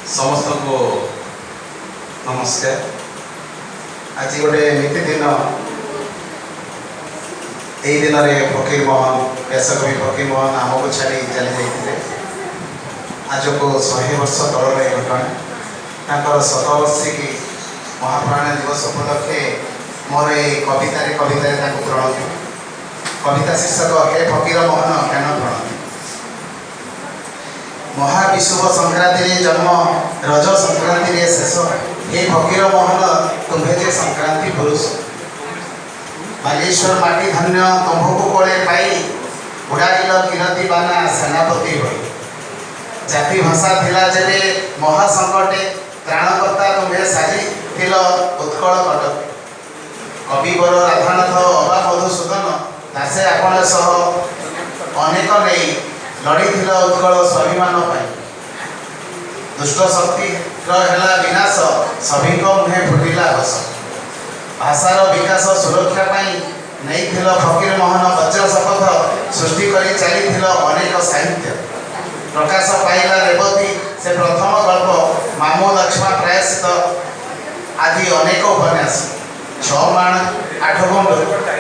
ସମସ୍ତଙ୍କୁ ନମସ୍କାର। ଆଜି ଗୋଟେ ଏମିତି ଦିନ, ଏଇ ଦିନରେ ଫକୀର ମୋହନ, ବ୍ୟାସକବି ଫକୀର ମୋହନ ଆମକୁ ଛାଡ଼ି ଚାଲି ଯାଇଥିଲେ। ଆଜକୁ 100 ବର୍ଷ ତଳର ଏ ଘଟଣା। ତାଙ୍କର ଶତବାର୍ଷିକୀ ମହାପ୍ରୟାଣ ଦିବସ ଉପଲକ୍ଷେ ମୋର ଏଇ କବିତାରେ କବିତାରେ ତାଙ୍କୁ ପ୍ରଣତି। କବିତା ଶୀର୍ଷକ ହେ ଫକୀର ମୋହନ ଜ୍ଞାନ ପ୍ରଣତି। ମହାବିଷୁବ ସଂକ୍ରାନ୍ତିରେ ଜନ୍ମ, ରଜ ସଂକ୍ରାନ୍ତିରେ ଶେଷ, ହେ ଫକୀର ମୋହନ ତୁମ୍ଭେ ଯେ ସଂକ୍ରାନ୍ତି ପୁରୁଷ। ବାଲେଶ୍ୱର ମାଟି ଧନ୍ୟ ତୁମ୍ଭକୁ କୋଳେ ପାଇ, ଉଡ଼ାଇଲ କିରତି ବାନା ସେନାପତି ହୋଇ। ଜାତି ଭାଷା ଥିଲା ଯେବେ ମହାସଙ୍କଟେ, ତ୍ରାଣକର୍ତ୍ତା ତୁମ୍ଭେ ସାଜିଥିଲ ଉତ୍କଳ କଟକେ। କବିବର ରାଧାନାଥ ଅବା ମଧୁସୂଦନ ଦାସେ ଆପଣ ସହ ଅନେକ ନେଇ, ଲଢ଼ିଥିଲ ଉତ୍କଳ ସ୍ୱାଭିମାନ ପାଇଁ। ଦୁଷ୍ଟ ଶକ୍ତିର ହେଲା ବିନାଶ, ସଭିଙ୍କ ମୁହେଁ ଫୁଟିଲା ହସ। ଭାଷାର ବିକାଶ ସୁରକ୍ଷା ପାଇଁ ନେଇଥିଲ ଫକୀର ମୋହନ ବଜ୍ର ଶପଥ, ସୃଷ୍ଟି କରି ଚାଲିଥିଲ ଅନେକ ସାହିତ୍ୟ। ପ୍ରକାଶ ପାଇଲା ରେବତୀ ସେ ପ୍ରଥମ ଗଳ୍ପ, ମାମୁଁ ଲକ୍ଷ୍ମା ପ୍ରାୟଶ୍ଚିତ ଆଦି ଅନେକ ଉପନ୍ୟାସ। 6 ମାଣ 8 ଗୁଣ୍ଠ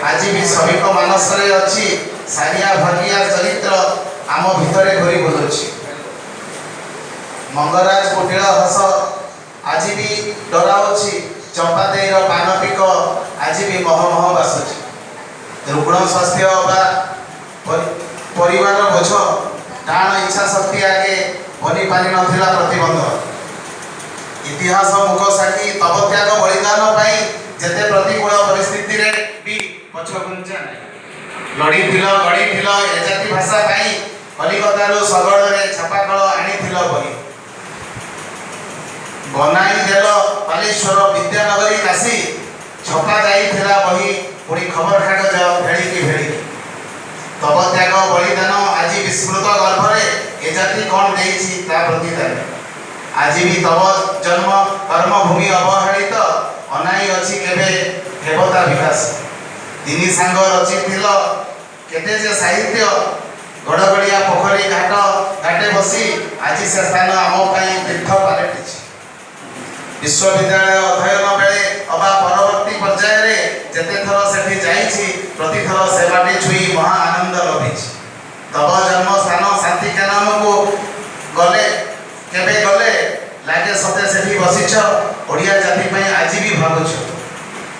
ଆଜି ବି ସଭିଙ୍କ ମାନସରେ ଅଛି, ସାରିଆ ଭାଗିଆ ଚରିତ୍ର ଆମ ଭିତରେ ଘୁରି ବୁଲୁଛି। ମଙ୍ଗରାଜ କୁଟିଳ ହସ ଆଜି ବି ଡରାଉଛି, ଚମ୍ପାଦେଇର ପାନ ପିକ ଆଜି ବି ମହ ମହ ବାସୁଛି। ରୁଗ୍ଣ ସ୍ୱାସ୍ଥ୍ୟ ବା ପରିବାର ବୋଝ, ଟାଣ ଇଚ୍ଛା ଶକ୍ତି ଆଗେ ବନି ପାରିନଥିଲା ପ୍ରତିବନ୍ଧ। ଇତିହାସ ମୁଖ ସାକ୍ଷୀ ତବ ତ୍ୟାଗ ବଳିଦାନ ପାଇଁ, ଯେତେ ପ୍ରତିକୂଳ ପରିସ୍ଥିତିରେ ବି ପଛଘୁଞ୍ଚା ନାହିଁ। ଲଢ଼ିଥିଲ, ଗଢ଼ିଥିଲ ଏ ଜାତି ଭାଷା ପାଇଁ, କଲିକତାରୁ ଶଗଡ଼ରେ ଛାପାକଳ ଆଣିଥିଲ ବହି। ବନାଇ ଦେଲ ବାଲେଶ୍ୱର ବିଦ୍ୟାନଗରୀ କାଶୀ, ଛପା ଯାଇଥିଲା ବହି ପୁଣି ଖବରକାଗଜ ଭେଳିକି ଭେଳିକି। ତବ ତ୍ୟାଗ ବଳିଦାନ ଆଜି ବିସ୍ମୃତ ଗର୍ଭରେ, ଏ ଜାତି କ'ଣ ଦେଇଛି ତା ପ୍ରତିଦାନ? ଆଜି ବି ତବ ଜନ୍ମ କର୍ମଭୂମି ଅବହେଳିତ, ଅନାଇ ଅଛି କେବେ ହେବ ତା ବିକାଶ। ତିନି ସାଙ୍ଗ ରଚିଥିଲ କେତେ ଯେ ସାହିତ୍ୟ, ଗଡ଼ଗଡ଼ିଆ ପୋଖରୀ ଘାଟ ଘାଟେ ବସି, ଆଜି ସେ ସ୍ଥାନ ଆମ ପାଇଁ ତୀର୍ଥ ପାଲଟିଛି। ବିଶ୍ୱବିଦ୍ୟାଳୟ ଅଧ୍ୟୟନ ବେଳେ ଅବା ପରବର୍ତ୍ତୀ ପର୍ଯ୍ୟାୟରେ ଯେତେଥର ସେଠି ଯାଇଛି, ପ୍ରତିଥର ସେ ମାଟି ଛୁଇଁ ମହା ଆନନ୍ଦ ଲଭିଛି। ତବ ଜନ୍ମ ସ୍ଥାନ ଶାନ୍ତି କାନନକୁ ଗଲେ, କେବେ ଗଲେ ଲାଗେ ସତେ ସେଠି ବସିଛ, ଓଡ଼ିଆ ଜାତି ପାଇଁ ଆଜି ବି ଭାବୁଛ।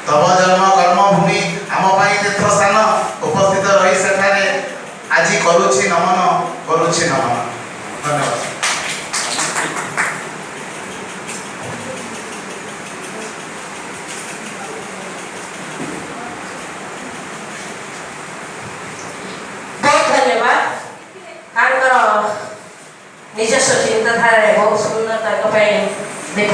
ତବ ଜନ୍ମ କର୍ମଭୂମି ଆମ ପାଇଁ ତୀର୍ଥସ୍ଥାନ, ଉପସ୍ଥିତ ରହି ସେଠାରେ ଆଜି କରୁଛି ନମନ, କରୁଛି ନମନ। ଧନ୍ୟବାଦ। ବହୁତ ଧନ୍ୟବାଦ। ତାଙ୍କର ନିଜସ୍ୱ ଚିନ୍ତାଧାରାରେ ବହୁତ ସୁନ୍ଦର ତାଙ୍କ ପାଇଁ ଦୀପ।